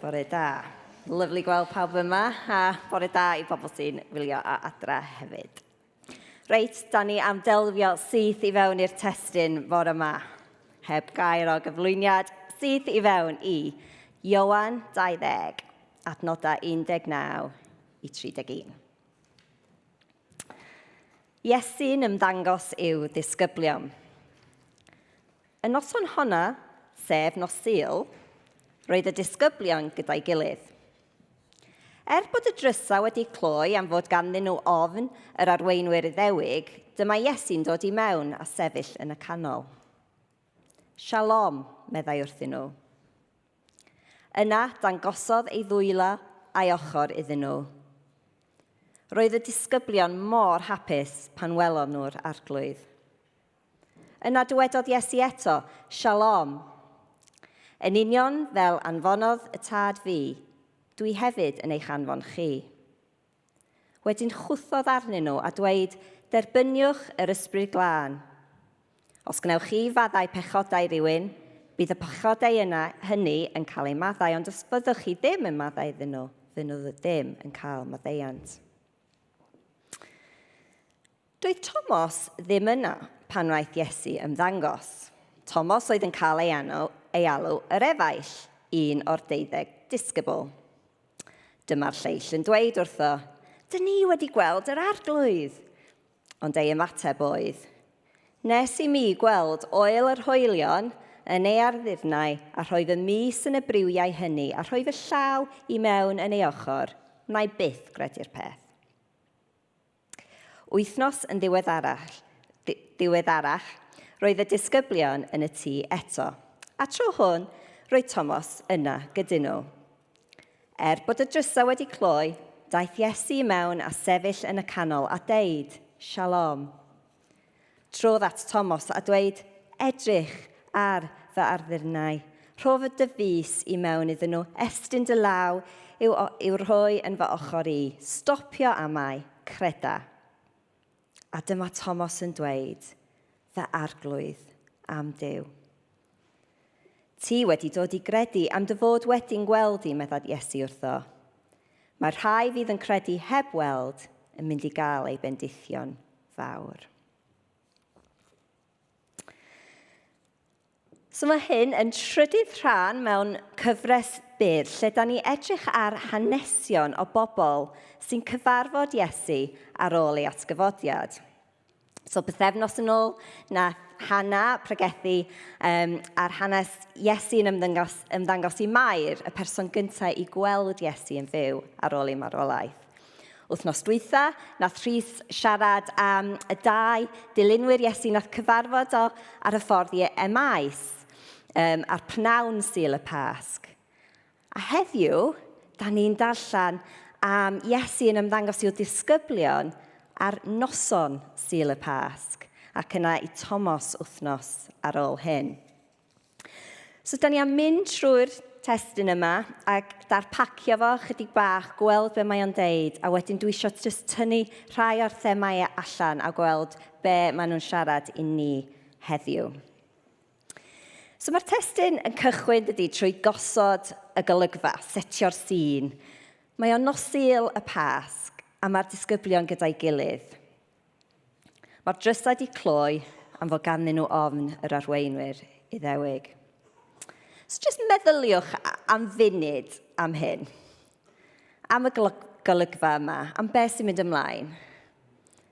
Bore da. Lyfli gweld pawb yma, a bore da i bobl sy'n wylio a adra hefyd. Reit, da ni am delfio syth i fewn i'r testun fore yma. Heb gair o gyflwyniad, syth i fewn i Ioan 20, adnodau 19 i 31. Iesu'n ymddangos i'w ddisgyblion. Y noson honna, sef nos Sul, roedd y disgyblion gyda'i gilydd. Er bod y drysau wedi cloi am fod ganddyn nhw ofn yr arweinwyr Iddewig, dyma Iesu'n dod i mewn a sefyll yn y canol. Shalom, meddai wrthyn nhw. Yna, dangosodd ei ddwylo a'i ochr iddyn nhw. Roedd y disgyblion mor hapus pan welon nhw'r arglwydd. Yna dywedodd Iesu eto, Shalom. Yn union fel anfonodd y tad fi, dwi hefyd yn eich anfon chi. Wedyn chwthodd arnyn nhw a dweud, Derbyniwch yr Ysbryd Glân. Os gwnewch chi faddau pechodau rhywun, bydd y pechodau yna hynny yn cael eu maddau, ond os fyddwch chi ddim yn maddau iddyn nhw, fy nhw ddim yn cael maddeuant. Doedd Tomos ddim yna pan wnaeth Iesu ymddangos. Tomos oedd yn cael ei, anw, ei alw yr efaill, un o'r deuddeg disgybl. Dyma'r lleill yn dweud wrtho, Dyn ni wedi gweld yr arglwydd. Ond ei ymateb oedd, Nes i mi gweld oel yr hoelion yn ei arddurnau a rhoi fy mys yn y briwiau hynny a rhoi fy llaw i mewn yn ei ochr, wna i byth gredu'r peth. Wythnos yn ddiweddarach, ddiweddarach, roedd y disgyblion yn y tŷ eto, a tro hwn roedd Tomos yna gyda nhw. Er bod y drysau wedi cloi, daeth Iesu i mewn a sefyll yn y canol a deud, Shalom. Trodd at Tomos a dweud, Edrych ar fy arddurnau. Rho fy dy fys i mewn iddyn nhw, estyn dy law i'w, i'w rhoi yn fy ochr i. Stopio amau, creda. A dyma Tomos yn dweud, Fy arglwydd am Duw. Ti wedi dod i gredu am dy fod wedi'n gweld i, meddai Iesu wrtho. Mae'r rhai fydd yn credu heb weld yn mynd i gael eu bendithio'n fawr. So mae hyn yn trydydd rhan mewn cyfres byr lle da ni edrych ar hanesion o bobl sy'n cyfarfod Iesu ar ôl ei atgyfodiad. So bythefnos yn ôl, nath Hannah pregethu um, ar hanes Iesu yn ymddangos, ymddangos i Mair, y person gyntaf i gweld Iesu yn fyw ar ôl ei marwolaeth. Wythnos dwytha, nath Rhys siarad am y dau dilynwyr Iesu nath cyfarfod o ar y ffordd i Emmaus um, ar pnawn Sul y Pasg. A heddiw, da ni'n darllen am Iesu yn ymddangos i'w ddisgyblion ar noson Sul y Pasg, ac yna i Tomos wythnos ar ôl hyn. So, da ni am mynd trwy'r testun yma ac darpacio fo chydig bach, gweld be mae o'n deud, a wedyn dwi eisiau just tynnu rhai o'r themau allan a gweld be maen nhw'n siarad i ni heddiw. So mae'r testun yn cychwyn, dydy, trwy gosod y golygfa, setio'r sîn. Mae o'n nos Sul y Pasg, a mae'r disgyblion gyda'i gilydd. Mae'r drysau di cloi am fod ganddyn nhw ofn yr arweinwyr Iddewig. So just meddyliwch am funud am hyn. Am y golygfa yma, am beth sy'n mynd ymlaen.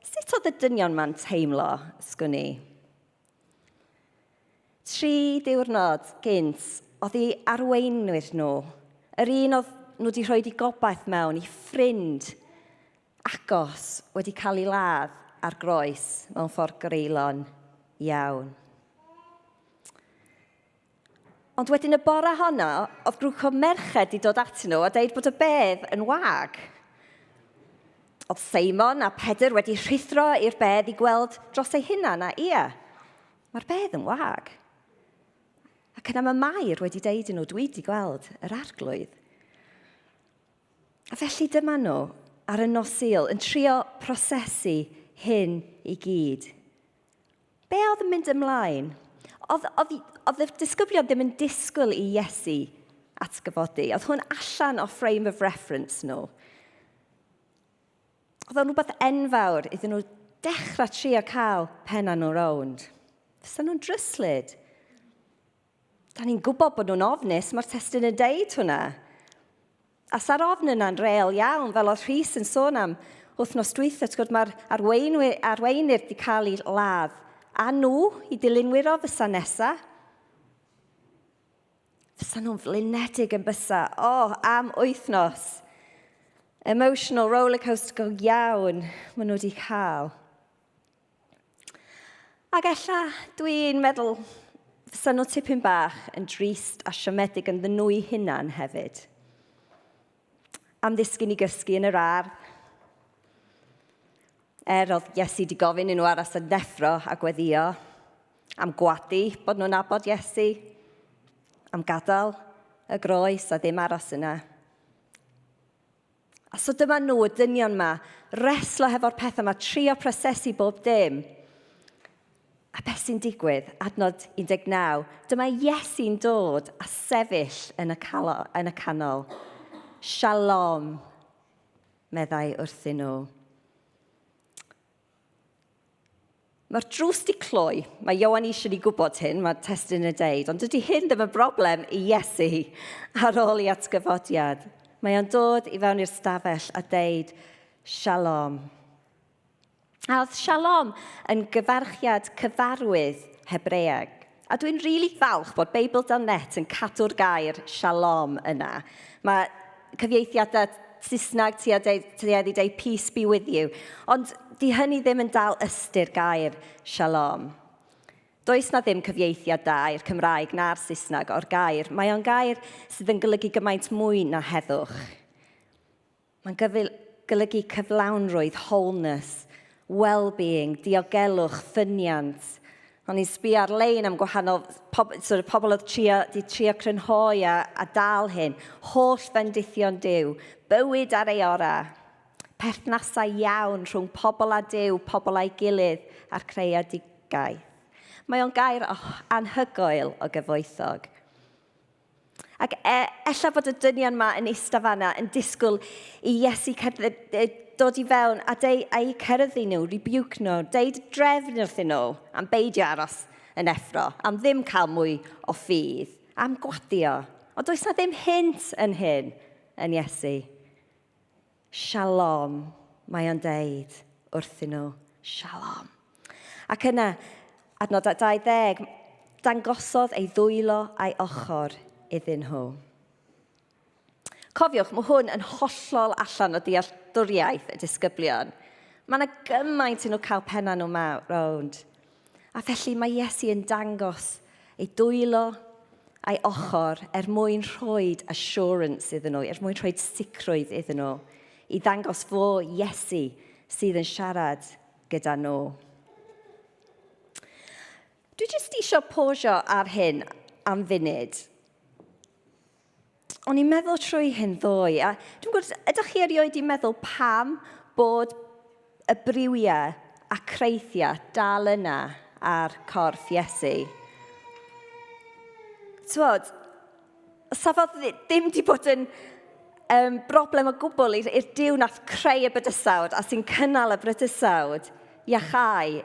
Sut oedd y dynion ma'n teimlo, sgwn i? Tri diwrnod gynt, oedd eu arweinwyr nhw, yr un oedd nhw wedi rhoi i gobaith mewn, i ffrind agos, wedi cael ei ladd ar groes mewn ffordd greulon iawn. Ond wedyn y bore honno, oedd grŵp o merched wedi dod atyn nhw a deud bod y bedd yn wag. Oedd Seimon a Pedr wedi rhuthro i'r bedd i gweld dros ei hunan a ia, mae'r bedd yn wag. Ac yna mae Mair wedi deud i nhw, dwi wedi gweld yr arglwydd. A felly dyma nhw ar y nos Sul yn trio prosesu hyn i gyd. Be oedd yn mynd ymlaen? Oedd, oedd, oedd y disgyblion ddim yn disgwyl i Iesu atgyfodi. Oedd hwn allan o frame of reference nhw. Oedd o'n rhywbeth enfawr iddyn nhw dechrau trio cael penna nhw rownd. Fysa nhw'n dryslyd. Da ni'n gwybod bod nhw'n ofnus, mae'r testun yn deud hwnna. A sa'r ofn yna'n real iawn, fel oedd Rhys yn sôn am wythnos dwytha, ti'n gwybod, mae'r arweinwyr, arweinwyr wedi cael ei ladd, a nhw i dilynwyr o fysa nesa. Fysa nhw'n flinedig yn bysa, o, oh, am wythnos. Emotional rollercoaster go iawn maen nhw wedi cael. Ac ella dwi'n meddwl fysa nhw tipyn bach yn drist a siomedig yn nhw'u hunan hefyd. Am ddisgyn i gysgu yn yr ardd. Er oedd Iesu wedi gofyn i nhw aros yn neffro a gweddio, am gwadu bod nhw'n nabod Iesu, am gadael y groes a ddim aros yna. A so dyma nhw, y dynion ma, reslo hefo'r pethau ma, trio prosesu bob dim. A beth sy'n digwydd? Adnod 19. Dyma Iesu'n dod a sefyll yn y, calo, yn y canol. Shalom, meddai wrthyn nhw. Mae'r drws di cloi. Mae Ioan eisiau ni gwybod hyn, mae'r testun yn deud, ond dydy hyn ddim yn broblem i Iesu ar ôl ei atgyfodiad. Mae o'n dod i fewn i'r stafell a deud, Shalom. A oedd shalom yn gyfarchiad cyfarwydd Hebreeg. A dwi'n rili really falch bod Beibl.net yn cadw'r gair shalom yna. Mae cyfieithiadau Saesneg tueddu deud peace be with you, ond di hynny ddim yn dal ystyr gair shalom. Does na ddim cyfieithiad da i'r Cymraeg na'r Saesneg o'r gair. Mae o'n gair sydd yn golygu gymaint mwy na heddwch. Mae'n golygu cyflawnrwydd, wholeness, well-being, diogelwch, ffyniant. O'n i'n sbio ar-lein am gwahanol pob, sort of, pobl oedd trio, di trio crynhoi a, a dal hyn. Holl fendithion Duw, bywyd ar ei orau, perthnasau iawn rhwng pobl a Duw, pobl a'i gilydd a'r creadigaeth. Mae o'n gair oh, anhygoel o gyfoethog. Ac e, ella bod y dynion ma yn eistedd fanna yn disgwyl i Iesu cerdded, e, dod i fewn a deu, a'i ceryddu nhw, rebuke nhw, deud drefn wrthyn nhw am beidio aros yn effro, am ddim cael mwy o ffydd, am gwadio. Ond does na ddim hint yn hyn yn Iesu. Shalom, mae o'n deud wrthyn nhw. Shalom. Ac yna, adnod 20, dangosodd ei ddwylo a'i ochr iddyn nhw. Cofiwch, mae hwn yn hollol allan o dealltwriaeth y disgyblion. Mae yna gymaint i nhw cael penna nhw rownd. A felly mae Iesu yn dangos ei dwylo a'i ochr er mwyn rhoi assurance iddyn nhw, er mwyn rhoi sicrwydd iddyn nhw, i ddangos fo Iesu sydd yn siarad gyda nhw. Dwi jyst eisiau posio ar hyn am funud. O'n i'n meddwl trwy hyn ddoe, a dwi'n gwybod, ydych chi erioed i meddwl pam bod y briwiau a creithiau dal yna ar corff Iesu? Twod, safodd ddim di bod yn um, broblem o gwbl i'r Duw nath creu y bydysawd a sy'n cynnal y bydysawd, iachau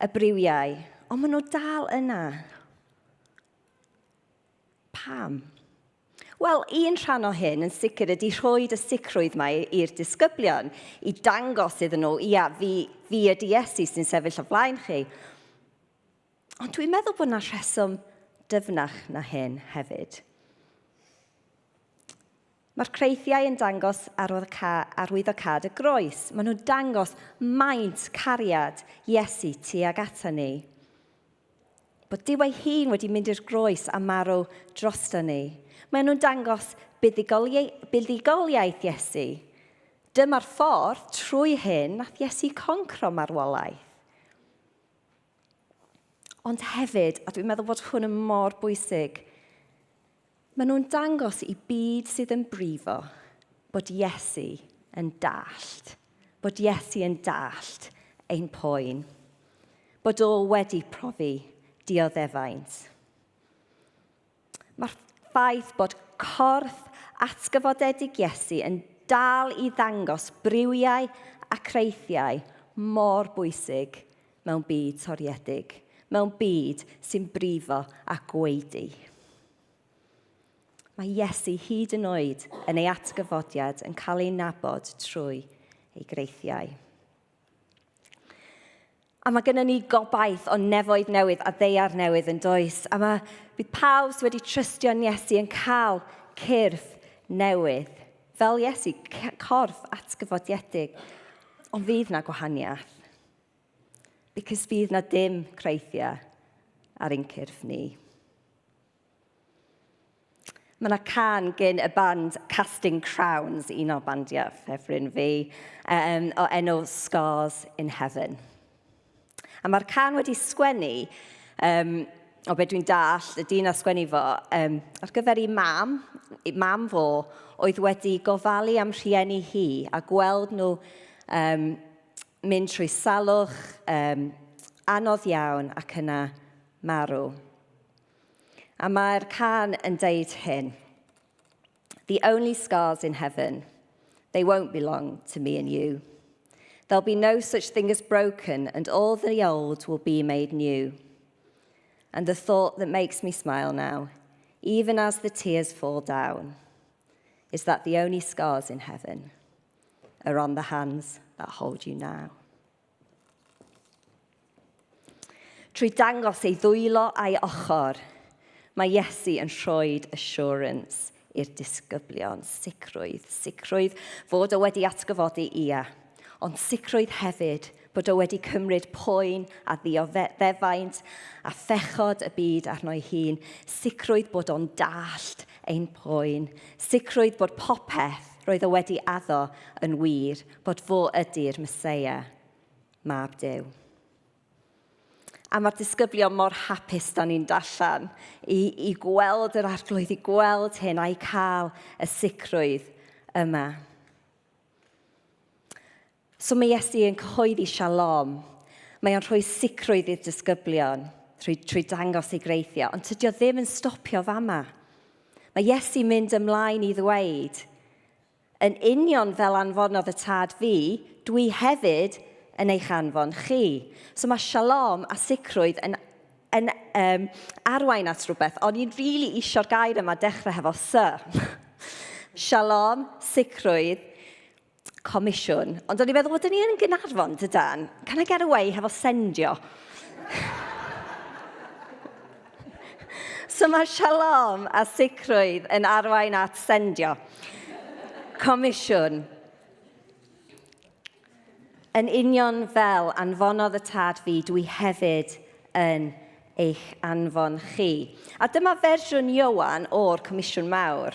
y briwiau, ond maen nhw dal yna. Pam? Wel, un rhan o hyn yn sicr ydy rhoi y sicrwydd mae i'r disgyblion i dangos iddyn nhw, ia, fi, fi ydy Iesu sy'n sefyll o flaen chi. Ond dwi'n meddwl bod yna rheswm dyfnach na hyn hefyd. Mae'r creithiau yn dangos arwyddocâd y groes. Maen nhw'n dangos maint cariad Iesu tuag ata ni. Bod Duw ei hun wedi mynd i'r groes a marw drosto ni. Maen nhw'n dangos buddugoliaeth Iesu. Dyma'r ffordd trwy hyn nath Iesu concro marwolaeth. Ond hefyd, a dwi'n meddwl bod hwn yn mor bwysig, Maen nhw'n dangos i byd sydd yn brifo bod Iesu yn dallt, bod Iesu yn dallt ein poen, bod o wedi profi dioddefaint. Mae'r ffaith bod corff atgyfodedig Iesu yn dal i ddangos briwiau a creithiau mor bwysig mewn byd toriedig, mewn byd sy'n brifo a gwaedu. Mae Iesu hyd yn oed yn ei atgyfodiad yn cael ei nabod trwy ei greithiau. A mae gennym ni gobaith o nefoedd newydd a ddeiar newydd yn does. A mae bydd pawb sydd wedi trystio yn Iesu yn cael cyrff newydd. Fel Iesu, corff atgyfodiedig. Ond fydd na gwahaniaeth. Because fydd na dim creithiau ar ein cyrff ni. Mae yna can gyn y band Casting Crowns, un o bandiau ffefryn fi, um, o enw Scars in Heaven. A mae'r can wedi sgwennu, um, o be dwi'n dall, y dyn a sgwennu fo, um, ar gyfer ei mam, ei mam fo, oedd wedi gofalu am rhieni hi a gweld nhw um, mynd trwy salwch um, anodd iawn ac yna marw. A mae'r can yn deud hyn. The only scars in heaven, they won't belong to me and you. There'll be no such thing as broken, and all the old will be made new. And the thought that makes me smile now, even as the tears fall down, is that the only scars in heaven are on the hands that hold you now. Trwy dangos ei ddwylo a'i ochr, mae Iesu yn rhoi assurance i'r disgyblion, sicrwydd, sicrwydd fod o wedi atgyfodi ia, ond sicrwydd hefyd bod o wedi cymryd poen a ddioddefaint a phechod y byd arno'i hun, sicrwydd bod o'n dallt ein poen, sicrwydd bod popeth roedd o wedi addo yn wir, bod fo ydy'r Meseia, mab Duw. A mae'r disgyblion mor hapus da ni'n darllen i, i gweld yr arglwydd, i gweld hyn a'i cael y sicrwydd yma. So mae Iesu yn cyhoeddi shalom. Mae o'n rhoi sicrwydd i'r disgyblion trwy, trwy dangos ei greithio, ond tydio ddim yn stopio fama. Mae Iesu'n mynd ymlaen i ddweud, yn union fel anfonodd y tad fi, dwi hefyd yn eich anfon chi. So mae shalom a sicrwydd yn, yn um, arwain at rhywbeth, ond i'n rili really isio'r gair yma dechrau hefo sy. Shalom, sicrwydd, comisiwn. Ond o'n i'n meddwl, wel, dyn ni yn Gynarfon, dydan? Can I get away hefo sendio? So mae shalom a sicrwydd yn arwain at sendio. Comisiwn. Yn union fel anfonodd y tad fi, dwi hefyd yn eich anfon chi. A dyma fersiwn Ioan o'r Comisiwn Mawr.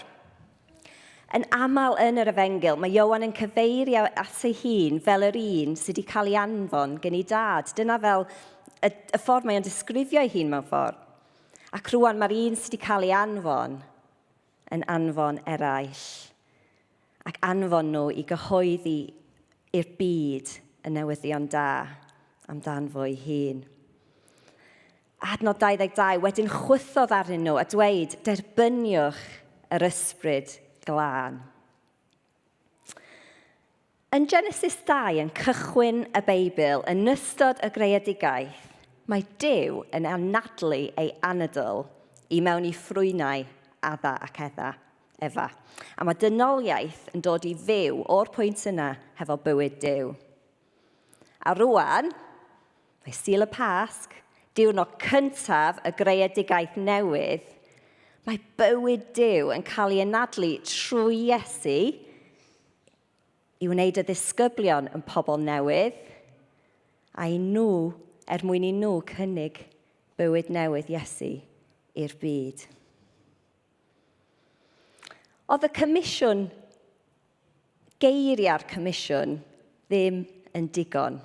Yn aml yn yr Efengyl, mae Ioan yn cyfeirio at ei hun fel yr un sydd wedi cael ei anfon gen ei dad. Dyna fel y, y ffordd mae o'n disgrifio ei hun mewn ffordd. Ac rwan mae'r un sydd wedi cael ei anfon yn anfon eraill. Ac anfon nhw i gyhoeddi i'r byd y newyddion da amdan fo'i hun. Adnod 22, wedyn chwythodd arnyn nhw a dweud, derbyniwch yr ysbryd glân. Yn Genesis 2, yn cychwyn y Beibl, yn ystod y greadigaeth, mae Duw yn anadlu ei anadl i mewn i ffrwynau Adda ac Edda, Efa. A mae dynoliaeth yn dod i fyw o'r pwynt yna hefo bywyd Duw. A rwan, mae Sul y Pasg, diwrnod cyntaf y greadigaeth newydd, mae bywyd Duw yn cael ei anadlu trwy Iesu i wneud y ddisgyblion yn pobl newydd, a i nhw, er mwyn i nhw cynnig bywyd newydd Iesu i'r byd. Oedd y comisiwn geiriau'r Comisiwn ddim yn digon.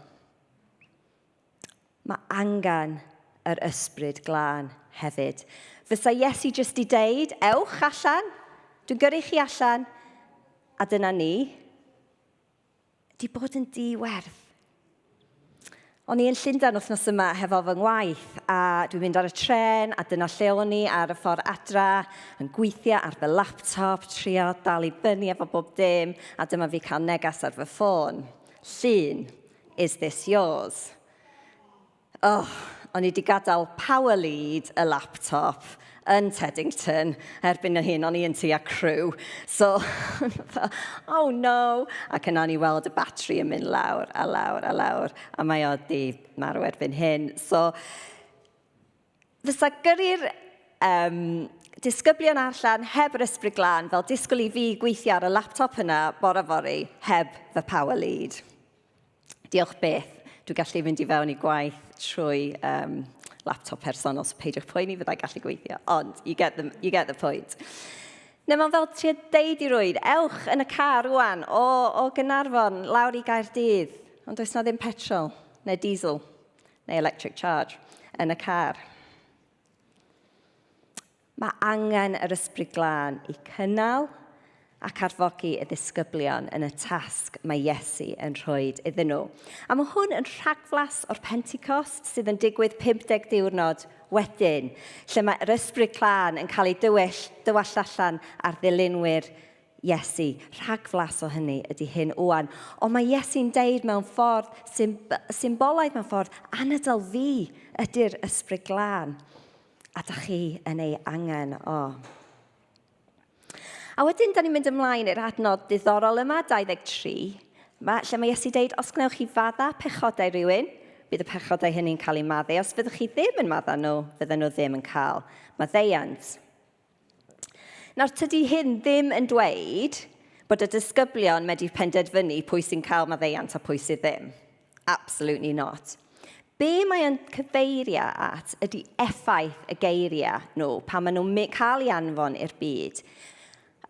Mae angen yr ysbryd glân hefyd. Fysa Iesu jyst i deud, ewch allan, dwi'n gyrru chi allan, a dyna ni, di bod yn di-werth. O'n i yn Llundain wythnos yma hefo fy ngwaith a dwi'n mynd ar y trên a dyna lle o'n i ar y ffordd adra yn gweithio ar fy laptop, trio dal i fyny efo bob dim a dyma fi cael neges ar fy ffôn. Llun, is this yours? Oh, o'n i wedi gadael power lead y laptop yn Teddington. Erbyn hyn, o'n i yn tua crew. So, oh no! Ac yna o'n i weld y batri yn mynd lawr a lawr a lawr, a mae o di marw erbyn hyn. So, fysa gyrru'r um, disgyblion allan heb yr ysbryd glân fel disgwyl i fi gweithio ar y laptop yna bore fory heb fy power lead. Diolch byth, dwi'n gallu fynd i fewn i gwaith trwy um, laptop personol, so peidiwch poeni, fyddai gallu gweithio. Ond, you get the, you get the point. Neu mae'n fel trio deud i rwy'n, ewch yn y car rwan o, o Gynarfon lawr i Gaerdydd, ond does na ddim petrol, neu diesel, neu electric charge yn y car. Mae angen yr Ysbryd Glân i cynnal ac arfogi y ddisgyblion yn y tasg mae Iesu yn rhoi iddyn nhw. A mae hwn yn rhagflas o'r Pentecost sydd yn digwydd 50 diwrnod wedyn, lle mae'r Ysbryd Glân yn cael ei dywyll, dywallt allan ar ddilynwyr Iesu. Rhagflas o hynny ydy hyn ŵan. Ond mae Iesu'n deud mewn ffordd symbolaidd, mewn ffordd anadl fi ydy'r Ysbryd Glân. A da chi yn ei angen o. A wedyn, da ni'n mynd ymlaen i'r adnod diddorol yma, 23, ma, lle mae Iesu deud, os gwnewch chi fadda pechodau rhywun, bydd y pechodau hynny'n cael eu maddau. Os fyddwch chi ddim yn madda nhw, fydden nhw ddim yn cael maddeuant. Nawr, tydi hyn ddim yn dweud bod y disgyblion medru penderfynu pwy sy'n cael maddeuant a pwy sydd ddim. Absolutely not. Be mae o'n cyfeirio at ydy effaith y geiriau nhw pan maen nhw'n cael ei anfon i'r byd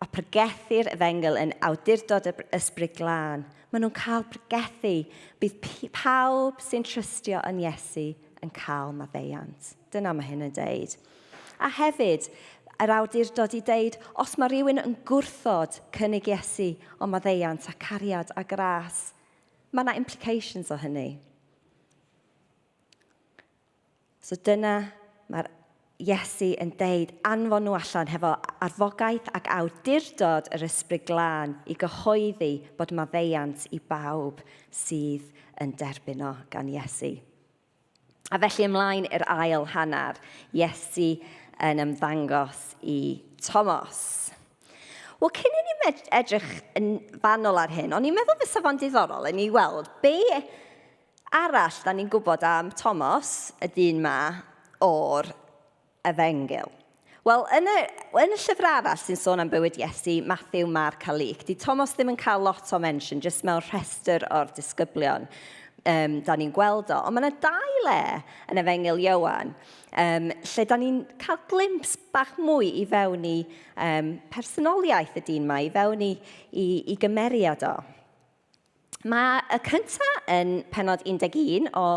a pregethu'r efengyl yn awdurdod y ysbryd glân. Maen nhw'n cael pregethu. Bydd pawb sy'n trystio yn Iesu yn cael maddeuant. Dyna mae hyn yn deud. A hefyd, yr awdurdod i deud, os mae rhywun yn gwrthod cynnig Iesu o maddeuant a cariad a gras, Mae yna implications o hynny. So dyna mae'r Iesu yn deud, anfon nhw allan hefo arfogaeth ac awdurdod yr Ysbryd Glân i gyhoeddi bod maddeuant i bawb sydd yn derbyn o gan Iesu. A felly ymlaen i'r ail hanner, Iesu yn ymddangos i Thomas. Wel, cyn i ni edrych yn fanwl ar hyn, o'n i'n meddwl fysa fo'n diddorol i ni weld be arall da ni'n gwybod am Thomas, y dyn ma, o'r Efengyl. Wel, yn y, yn y llyfr arall sy'n sôn am bywyd Iesu, Matthew, Mark a Luke, di Thomas ddim yn cael lot o mention, jyst mewn rhestr o'r disgyblion um, da ni'n gweld o. Ond mae yna dau le yn Efengyl Iowan, um, lle da ni'n cael glimpse bach mwy i fewn i um, personoliaeth y dyn ma, i fewn i, i, i gymeriad o. Mae y cyntaf yn penod 11 o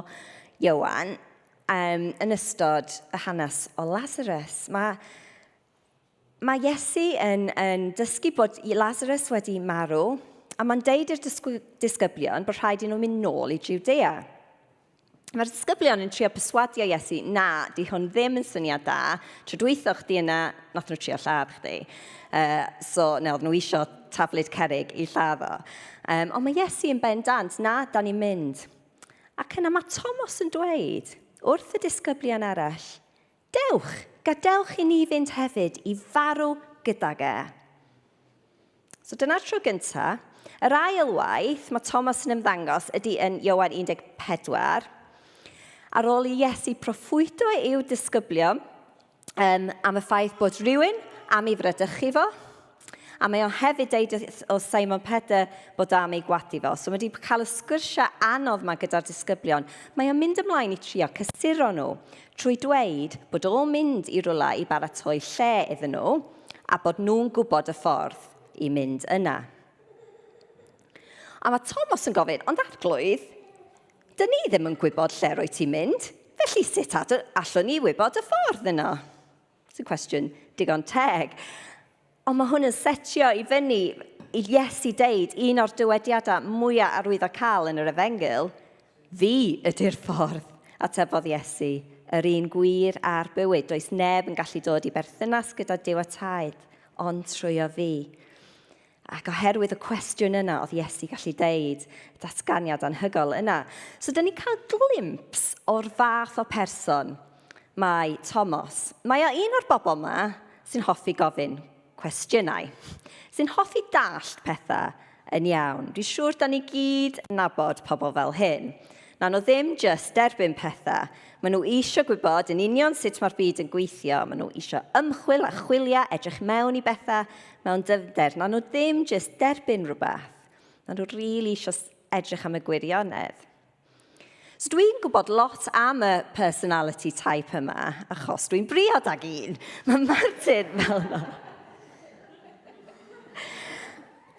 Ioan um, yn ystod y hanes o Lazarus. Mae, mae Iesu yn, yn dysgu bod Lazarus wedi marw, a mae'n deud i'r disgyblion bod rhaid i nhw mynd nôl i Judea. Mae'r disgyblion yn trio perswadio Iesu, na, di hwn ddim yn syniad da. Tro dwytho chdi yna, nath nhw trio lladd chdi. Uh, so, ne, oedd nhw isio taflid cerig i lladd o. Um, ond mae Iesu yn bendant, na, da ni'n mynd. Ac yna mae Thomas yn dweud wrth y disgyblion arall, Dewch, gadewch i ni fynd hefyd i farw gydag e. So dyna'r tro gyntaf. Yr ail waith mae Thomas yn ymddangos ydy yn Ioan 14. Ar ôl i Iesu proffwydo i'w disgyblion um, am y ffaith bod rhywun am ei fradychu fo, A mae o hefyd deud o Simon Pedr bod am ei gwadu fo. So mae wedi cael y sgyrsiau anodd yma gyda'r disgyblion. Mae o'n mynd ymlaen i trio cysuro nhw trwy dweud bod o'n mynd i rwla i baratoi lle iddyn nhw a bod nhw'n gwybod y ffordd i mynd yna. A mae Thomas yn gofyn, ond arglwydd, dyn ni ddim yn gwybod lle rwy ti'n mynd, felly sut allwn ni wybod y ffordd yno? It's a cwestiwn digon teg. Ond mae hwn yn setio i fyny i Iesu deud un o'r dywediadau mwyaf arwyddocaol yn yr efengyl, Fi ydy'r ffordd, atebodd Iesu, yr un gwir a'r bywyd. Does neb yn gallu dod i berthynas gyda Duw a Taid, ond trwyo fi. Ac oherwydd y cwestiwn yna, oedd Iesu gallu deud y datganiad anhygol yna. So, dyn ni'n cael glimpse o'r fath o person mae Thomas. Mae o un o'r bobl yma sy'n hoffi gofyn cwestiynau, sy'n hoffi dallt pethau yn iawn. Dwi'n siŵr da ni gyd yn nabod pobl fel hyn. Na nhw ddim jyst derbyn pethau. Maen nhw eisiau gwybod yn union sut mae'r byd yn gweithio. Maen nhw eisiau ymchwil a chwilio, edrych mewn i bethau mewn dyfnder. Na nhw ddim jyst derbyn rhywbeth. Na nhw rili really eisiau edrych am y gwirionedd. So dwi'n gwybod lot am y personality type yma, achos dwi'n briod ag un. Mae Martin fel yna.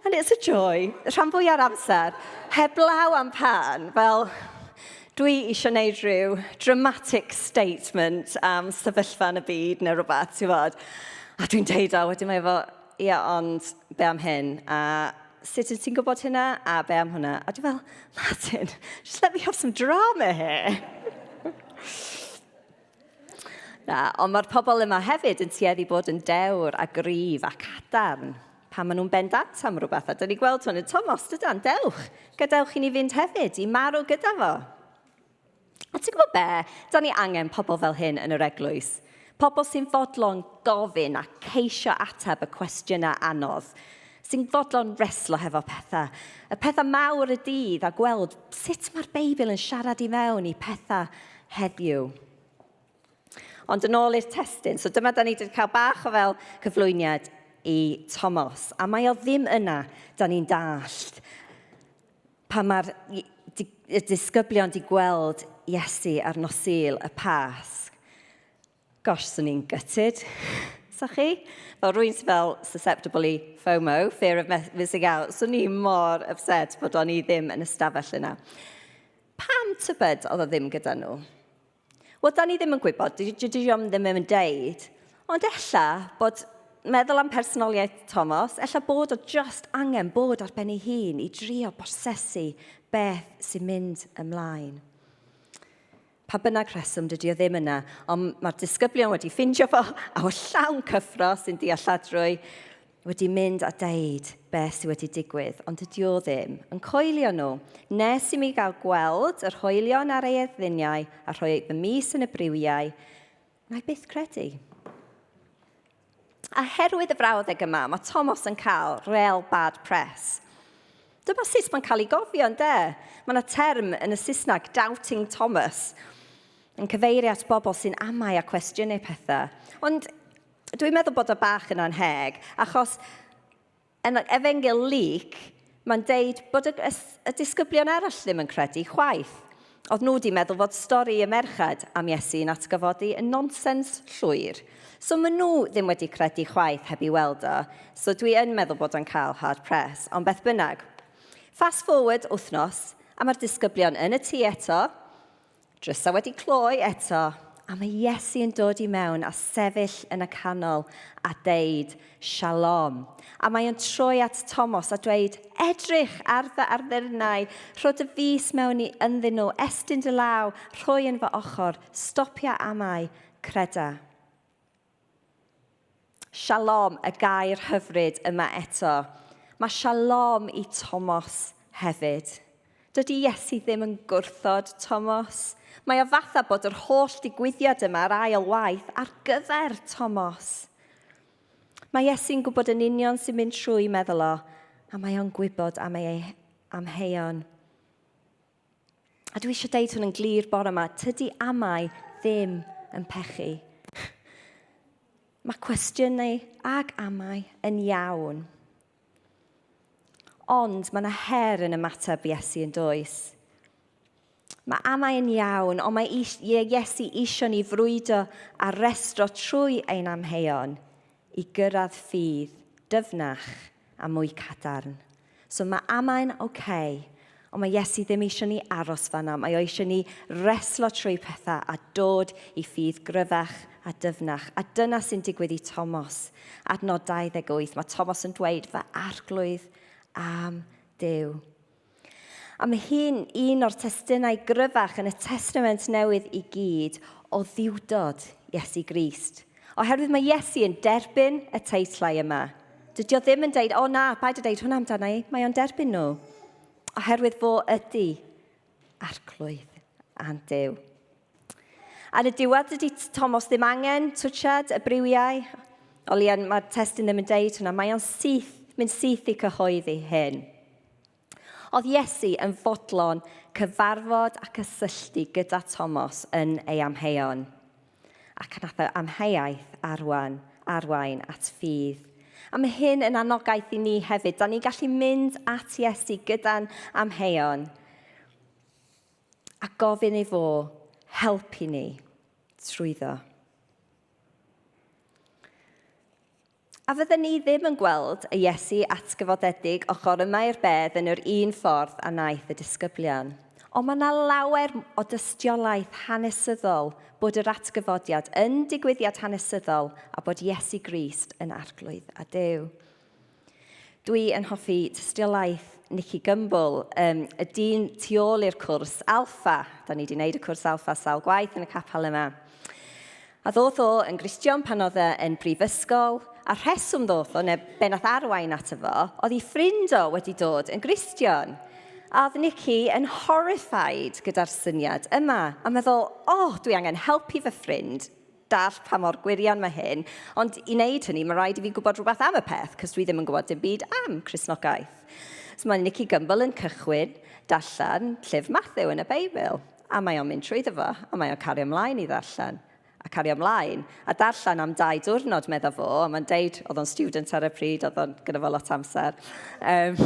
And it's a joy. Rhan fwy ar amser, heblaw am pan, fel dwi eisiau gwneud rhyw dramatic statement am sefyllfa yn y byd neu rhywbeth, ti'n fod. A dwi'n deud o, wedyn mae efo, ia, ond be am hyn? A sut wyt ti'n gwybod hynna? A be am hwnna? A dwi fel, Martin, just let me have some drama here. Na, ond mae'r pobl yma hefyd yn tueddu bod yn dewr a gryf a cadarn pan maen nhw'n bendant am rhywbeth. A dyn ni gweld hwn yn Thomas, dydan, dewch, gadewch i ni fynd hefyd, i marw gyda fo. A ti'n gwybod be? Da ni angen pobl fel hyn yn yr eglwys. Pobl sy'n fodlon gofyn a ceisio ateb y cwestiynau anodd. Sy'n fodlon reslo hefo pethau. Y pethau mawr y dydd a gweld sut mae'r Beibl yn siarad i mewn i pethau heddiw. Ond yn ôl i'r testun, so dyma da ni wedi cael bach o fel cyflwyniad i Thomas. A mae o ddim yna, da ni'n dallt Pan mae'r y disgyblion di gweld Iesu ar nos Sul y Pasg, gosh, swn i'n gutted. Sa chi? Fel rwy'n sy'n fel susceptible i FOMO, fear of missing out, swn i mor upset bod o'n i ddim yn ystafell yna. Pam tybed oedd o ddim gyda nhw? Wel, da ni ddim yn gwybod, dydy o ddim yn deud. Ond ella bod meddwl am personoliaeth Thomas, ella bod o just angen bod ar ben ei hun i drio prosesu beth sy'n mynd ymlaen. Pa bynnag rheswm, dydy o ddim yna, ond mae'r disgyblion wedi ffindio fo, a o llawn cyffro sy'n dealladrwy, wedi mynd a deud beth sydd wedi digwydd, ond dydy o ddim yn coelio nhw. Nes i mi gael gweld yr hoelion ar ei eddyniau a rhoi fy mis yn y briwiau, na i byth credu. A herwydd y frawddeg yma, mae Thomas yn cael real bad press. Dyma sut mae'n cael ei gofio, ynde? Mae yna term yn y Saesneg, doubting Thomas, yn cyfeirio at bobl sy'n amau a cwestiynu pethau. Ond Dwi'n meddwl bod o bach yn anheg, achos yn Efengyl Luc, mae'n deud bod y, y, y disgyblion arall ddim yn credu chwaith. Oedd nhw wedi meddwl fod stori y merched am Iesu yn atgyfodi yn nonsens llwyr. So maen nhw ddim wedi credu chwaith heb i weld o. So dwi yn meddwl bod o'n cael hard press, ond beth bynnag. Fast forward wythnos, a mae'r disgyblion yn y tŷ eto, Drysau wedi cloi eto, a mae Iesu yn dod i mewn a sefyll yn y canol a deud, Shalom. A mae o'n troi at Thomas a dweud, Edrych ar fy arddyrnau, rho dy fys mewn i ynddyn nhw, estyn dy law, rhoi yn fy ochr, stopia amau, creda. Shalom, y gair hyfryd yma eto. Mae shalom i Tomos hefyd. Dydy Iesu ddim yn gwrthod Tomos. Mae o fatha bod yr holl digwyddiad yma ar ail waith ar gyfer Tomos. Mae Iesu'n gwybod yn union sy'n mynd trwy meddwl o, a mae o'n gwybod am ei amheuon. A dwi eisiau deud hwn yn glir bore yma, tydi amau ddim yn pechu. Mae cwestiynau ag amau yn iawn. Ond mae yna her yn ymateb Iesu yn does. Mae amau yn iawn, ond mae Iesu eisiau ni frwydo a restro trwy ein amheuon i gyrraedd ffydd dyfnach a mwy cadarn. So mae amau'n ok, ond mae Iesu ddim eisiau ni aros fanna. Mae o eisiau ni reslo trwy pethau a dod i ffydd gryfach a dyfnach. A dyna sy'n digwydd i Tomos. Adnod 28, mae Tomos yn dweud, fy arglwydd am Duw. A mae hyn un o'r testunau gryfach yn y Testament Newydd i gyd o ddiwdod Iesu Grist. Oherwydd mae Iesu yn derbyn y teitlau yma. Dydy o ddim yn deud, o na, paid â deud hwnna amdana i, mae o'n derbyn nhw. Oherwydd fo ydy Arglwydd a'n Duw. Ar y diwedd, dydy Thomas ddim angen twtsiad y briwiau. O leia, mae'r testun ddim yn deud hwnna. Mae o'n syth, mynd syth i cyhoeddi hyn. Oedd Iesu yn fodlon cyfarfod a cysylltu gyda Thomas yn ei amheuon. Ac nath y amheuaeth arwain, arwain at ffydd. A mae hyn yn anogaeth i ni hefyd. Da ni'n gallu mynd at Iesu gyda'n amheuon a gofyn ei fo helpu ni trwyddo. A fydden ni ddim yn gweld y Iesu atgyfodedig ochr yma i'r bedd yn yr un ffordd a wnaeth y disgyblion. Ond mae yna lawer o dystiolaeth hanesyddol bod yr atgyfodiad yn digwyddiad hanesyddol a bod Iesu Grist yn Arglwydd a Duw. Dwi yn hoffi tystiolaeth Nicky Gumbel, um, y dyn tu ôl i'r cwrs Alpha. Da ni wedi gwneud y cwrs Alpha sawl gwaith yn y capel yma. A ddoth o yn Gristion pan oedd e yn brifysgol, a rheswm ddoth o, neu be nath arwain ato fo, oedd ei ffrind o wedi dod yn Gristion. A oedd Nicky yn horrified gyda'r syniad yma, a meddwl, o, oh, dwi angen helpu fy ffrind dall pa mor gwirion mae hyn, ond i wneud hynny, mae rhaid i fi gwybod rhywbeth am y peth, cos dwi ddim yn gwybod dim byd am Cristnogaeth. So mae Nicky Gumbel yn cychwyn darllen llyfr Matthew yn y Beibl. A mae o'n mynd trwyddo fo, a mae o'n cario ymlaen i ddarllen, a cario ymlaen, a darllen am dau diwrnod, medda fo, a mae'n deud, oedd o'n student ar y pryd, oedd o'n gyda fo lot amser. Um,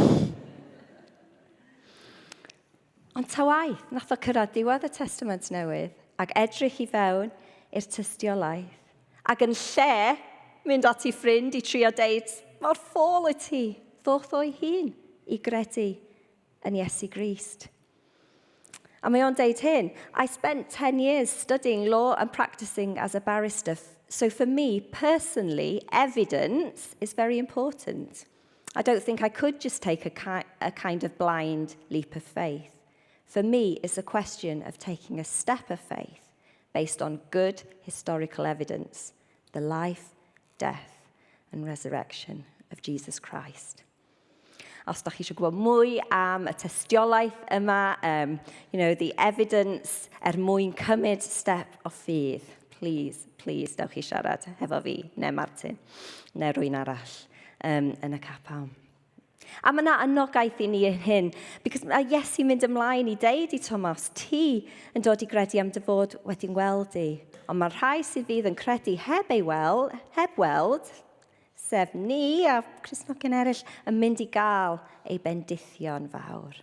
ond ta waeth, nath o cyrraedd diwedd y Testament Newydd, ac edrych i fewn i'r tystiolaeth. Ac yn lle mynd at ei ffrind i trio deud, mor ffôl wyt ti, ddoth o'i hun i gredu yn Iesu Grist. A mae o'n deud hyn, I spent 10 years studying law and practicing as a barrister. So for me, personally, evidence is very important. I don't think I could just take a, ki a kind of blind leap of faith. For me, it's a question of taking a step of faith based on good historical evidence, the life, death, and resurrection of Jesus Christ. Os da chi eisiau gwybod mwy am y tystiolaeth yma, um, you know, the evidence er mwyn cymryd step o ffydd, please, please, dewch i siarad hefo fi, neu Martin, neu rwy'n arall um, yn y capel. A mae yna anogaeth i ni yn hyn, because mae Iesu'n mynd ymlaen i deud i Thomas, ti yn dod i gredu am dy fod wedi'n weld i. Ond mae'r rhai sydd fydd yn credu heb ei weld, heb weld, sef ni a Cristnogion eraill, yn mynd i gael ei bendithio'n fawr.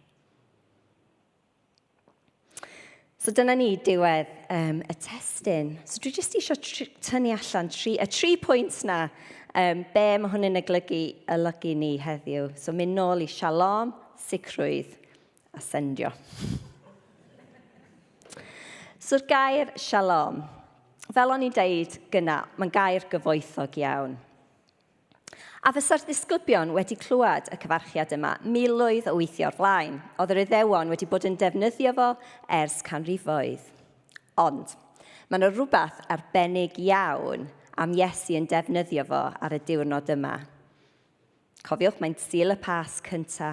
So dyna ni diwedd um, y testun. So dwi jyst eisiau tynnu allan tri, y tri pwynt na, um, be mae hwn yn olygu, olygu ni heddiw. So mynd nôl i shalom, sicrwydd a sendio. So'r gair shalom, fel o'n i'n deud gyna, mae'n gair gyfoethog iawn. A fysa'r disgyblion wedi clywed y cyfarchiad yma miloedd o weithiau o'r flaen. Oedd yr Iddewon wedi bod yn defnyddio fo ers canrifoedd. Ond, mae yna rhywbeth arbennig iawn am Iesu yn defnyddio fo ar y diwrnod yma. Cofiwch, mae'n Sul y Pasg cynta.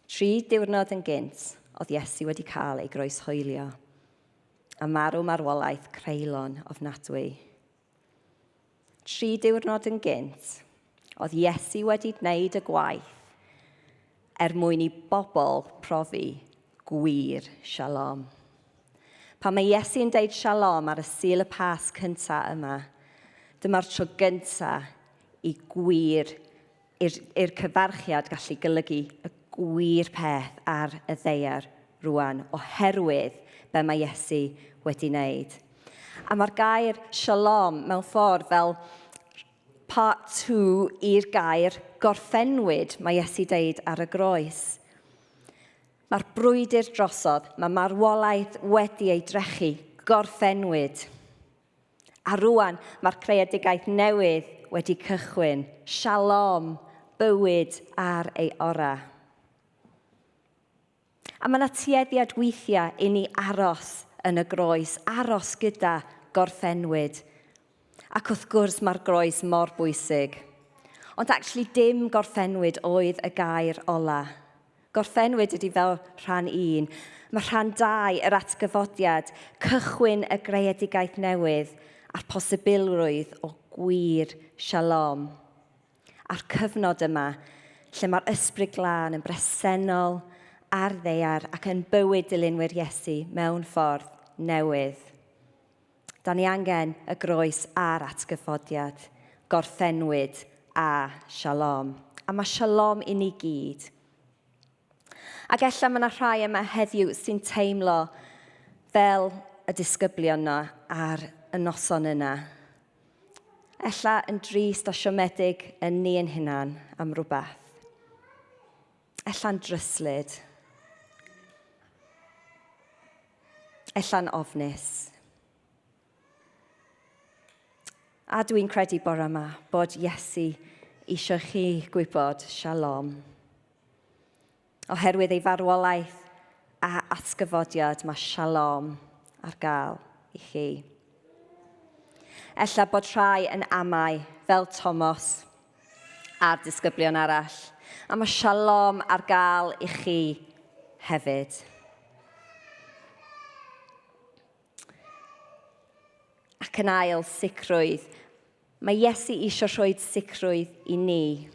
Tri diwrnod yn gynt, oedd Iesu wedi cael ei groeshoelio a marw marwolaeth creulon ofnadwy. Tri diwrnod yn gynt, oedd Iesu wedi gwneud y gwaith er mwyn i bobl profi gwir shalom. Pan mae Iesu yn deud shalom ar y Sul y Pasg cynta yma, dyma'r tro gynta i gwir, i'r cyfarchiad gallu golygu y gwir peth ar y ddaear rwan, oherwydd be mae Iesu wedi wneud. A mae'r gair shalom mewn ffordd fel part 2 i'r gair gorffennwyd mae Iesu deud ar y groes. Mae'r brwydr drosodd, mae marwolaeth wedi ei drechu, gorffennwyd. A rwan mae'r creadigaeth newydd wedi cychwyn. Shalom, bywyd ar ei orau. A mae yna tueddiad weithiau i ni aros yn y groes, aros gyda gorffennwyd. Ac wrth gwrs mae'r groes mor bwysig. Ond actually dim gorffennwyd oedd y gair ola. Gorffennwyd ydy fel rhan un. Mae rhan dau, yr atgyfodiad, cychwyn y greadigaeth newydd a'r posibilrwydd o gwir shalom. A'r cyfnod yma lle mae'r Ysbryd Glân yn bresennol ar ddaear ac yn bywyd dilynwyr Iesu mewn ffordd newydd. Da ni angen y groes a'r atgyfodiad, gorffennwyd a shalom. A mae shalom i ni gyd. Ac ella mae yna rhai yma heddiw sy'n teimlo fel y disgyblion yna ar y noson yna. Ella yn drist a siomedig yn ni yn hunan am rhywbeth. Ella'n dryslyd. Ella'n ofnus. A dwi'n credu bore yma bod Iesu eisiau chi gwybod shalom. Oherwydd ei farwolaeth a atgyfodiad mae shalom ar gael i chi. Ella bod rhai yn amau, fel Thomas a'r disgyblion arall, a mae shalom ar gael i chi hefyd. Ac yn ail, sicrwydd. Mae Iesu eisiau rhoi sicrwydd i ni.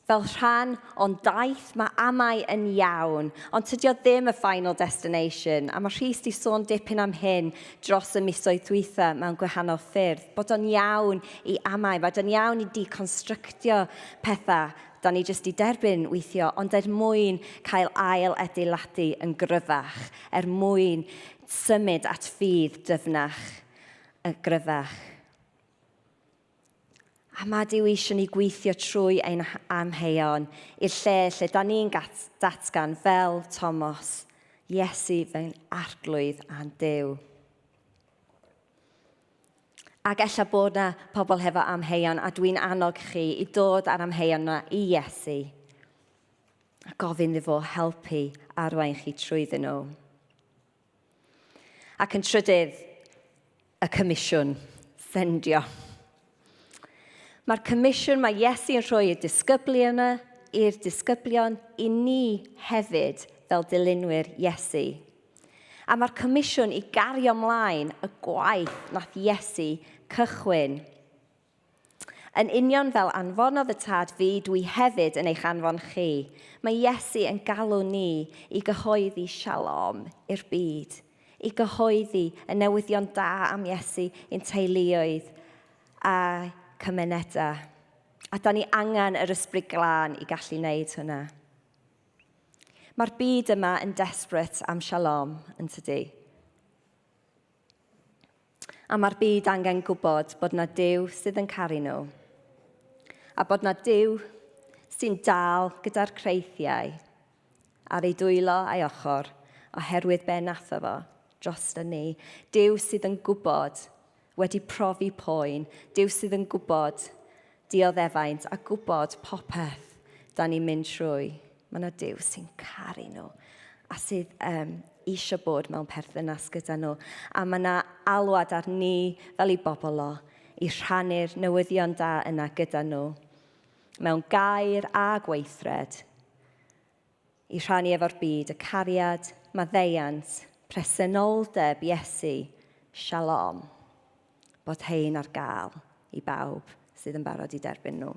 Fel rhan o'n daith, mae amau yn iawn, ond tydio ddim y final destination, a mae Rhys di sôn dipyn am hyn dros y misoedd dwytha mewn gwahanol ffyrdd, bod o'n iawn i amau, bod o'n iawn i deconstructio pethau da ni jyst di derbyn weithio, ond er mwyn cael ail adeiladu yn gryfach, er mwyn symud at ffydd dyfnach, y gryfach. A mae Duw eisiau ni gweithio trwy ein amheuon i'r lle lle da ni'n datgan fel Thomas, Iesu fy arglwydd a'n Duw. Ac ella bod na pobl hefo amheuon a dwi'n annog chi i dod â'r amheuon yna i Iesu a gofyn iddo fo helpu arwain chi trwyddyn nhw. Ac yn trydydd, y comisiwn, sendio. Mae'r comisiwn mae Iesu yn rhoi i'r disgyblion yna, i'r disgyblion, i ni hefyd fel dilynwyr Iesu. A mae'r comisiwn i gario mlaen y gwaith nath Iesu cychwyn. Yn union fel anfonodd y Tad fi, dwi hefyd yn eich anfon chi. Mae Iesu yn galw ni i gyhoeddi shalom i'r byd, i gyhoeddi y newyddion da am Iesu i'n teuluoedd a cymunedau. A da ni angen yr Ysbryd Glân i gallu wneud hwnna. Mae'r byd yma yn desperate am shalom, yn tydi? A mae'r byd angen gwybod bod na Duw sydd yn caru nhw. A bod na Duw sy'n dal gyda'r creithiau ar ei dwylo a'i ochr oherwydd be natho fo drosto ni. Duw sydd yn gwybod wedi profi poen, Duw sydd yn gwybod dioddefaint a gwybod popeth da ni'n mynd trwy. Mae yna Duw sy'n caru nhw a sydd um, eisiau bod mewn perthynas gyda nhw. A mae yna alwad ar ni fel i bobl o i rhannu'r newyddion da yna gyda nhw mewn gair a gweithred i rhannu efo'r byd y cariad, maddeuant, presenoldeb Iesu, shalom, bod hein ar gael i bawb sydd yn barod i derbyn nhw.